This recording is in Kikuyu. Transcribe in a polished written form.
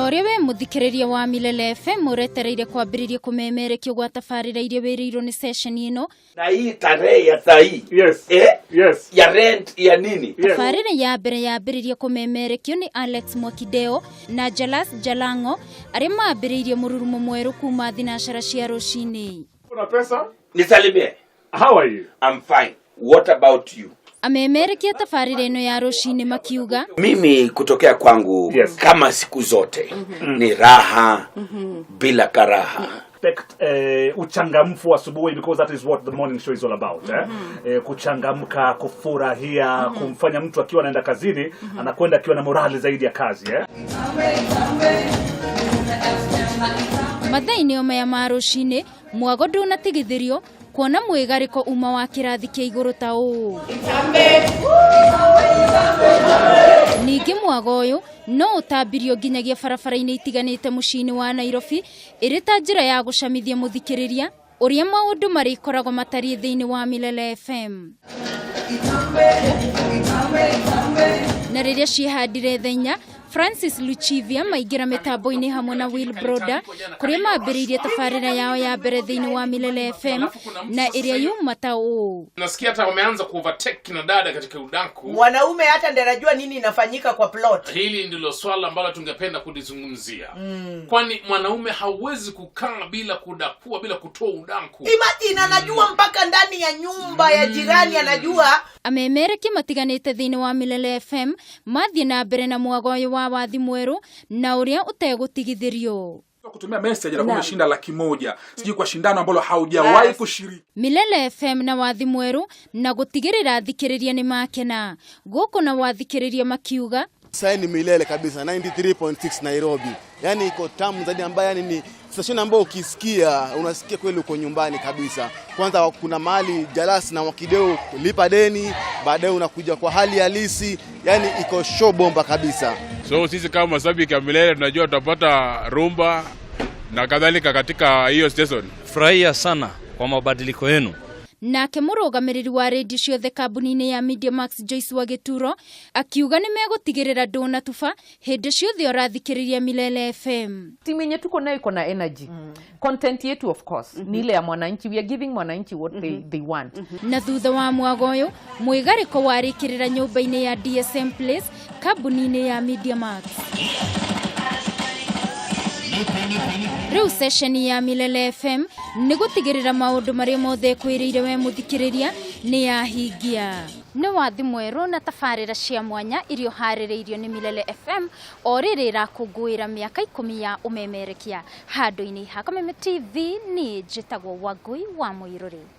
Ũrĩa we mũthikĩrĩria wa Milele FM ũretereire kwambĩrĩria kũmemerekio gwa tabarĩra iria wĩrĩirwo nĩ ceceni ĩno. Na hii tarehe ya sahii, eh? Yes. Ya rent ya nini. Tabarĩra ya mbere yambĩrĩria kũmemerekio nĩ Alex Mwakideo na Jalas Jalango arĩa mambĩrĩirie mũrurumo mwerũ kuma thinacara cia rũcinĩ. Una pesa? Nisalimie. How are you? I'm fine. What about you? Amemerekia tabarĩra ĩno ya rũcinĩ makiuga: Mimi kutokea kwangu, kama siku zote, ni raha bila karaha. Expect uchangamfu asubuhi because that is what the morning show is all about, eh? Kuchangamka, kufurahia, kumfanya mtu akiwa anaenda kazini anakwenda akiwa na morali zaidi ya kazi, eh? Mathaa-inĩ o maya ma rũcinĩ mwago ndũnatigithĩrio kuona mwĩgarĩko uma wa kĩrathi kĩa igũrũ ta ũũ. Ningĩ mwago ũyũ no ũtambirio nginyagia barabara-inĩ itiganĩte mũciĩ-inĩ wa Nairobi ĩrĩ ta njĩra ya gũcamithia mũthikĩrĩria ũrĩa maũndũ marĩkoragwo matariĩ thĩinĩ wa Milele FM. Na rĩrĩa ciĩhandire thenya, Francis Luchivia maingĩra mĩtambo-inĩ hamwe na Will Broder kũrĩa mambĩrĩirie tabarĩra yao ya mbere thĩinĩ wa Milele FM na ĩrĩa yuma ta ũũ. Nasikia hata wameanza kuovertake kina dada katika udaku. Mwanaume hata ndiye anajua nini inafanyika kwa plot. Hili ndilo swala ambalo tungependa kulizungumzia, kwani mwanaume hauwezi kukaa bila kudakua, bila kutoa udaku. Imagine anajua mpaka ndani ya nyumba ya jirani anajua. Amemerekia matiganĩte thĩinĩ wa Milele FM mathiĩ na mbere na mwago ũyũ wa wathi mwerũ na ũrĩa ũtegũtigithĩrio. Kutumia message na umeshinda 100,000 sijui kwa shindano ambalo haujawahi kushiriki. Milele FM na wathi mwerũ na gũtigĩrĩra athikĩrĩria nĩ makena gũkũ na wathikĩrĩria makiuga: Sasa ni milele kabisa, 93.6 Nairobi. Yaani iko tamu zaidi ambayo yani ni station ambayo ukisikia unasikia kweli uko nyumbani kabisa. Kwanza kuna mahali Jalas na Mwakideu lipa deni, baadaye unakuja kwa hali halisi, yani iko show bomba kabisa. So sisi kama mashabiki ya Milele tunajua tutapata rumba na kadhalika katika hiyo station. Furahia sana kwa mabadiliko yenu. Nake mũrũgamĩrĩri wa redio ciothe kambuni-inĩ ya Media Max Joyce wa Gĩturo akiuga nĩ megũtigĩrĩra ndũnatuba hĩndĩ ciothe ũrathikĩrĩria Milele FM. Timu yenye tuko nayo iko na energy. Content yetu, of course, ni ile ya mwananchi. We are giving mwananchi what they want. Na thutha wa mwago ũyũ mwĩgarĩko warĩkĩrĩra nyũmba-inĩ ya DSM Place kambuni-inĩ ya Media Max. Rĩu ceceni ya Milele FM nĩ gũtigĩrĩra maũndũ marĩa mothe ĩkwĩrĩire we mũthikĩrĩria nĩ yahingia. Nĩ wathi mwerũ na tabarĩra cia mwanya iria ũharĩrĩirio nĩ Milele FM o rĩrĩ ĩrakũngũĩra mĩaka 10 ya ũmemerekia handũ-inĩ ha Kameme TV. Niĩ njĩtagwo Wangui wa Mũirũrĩ.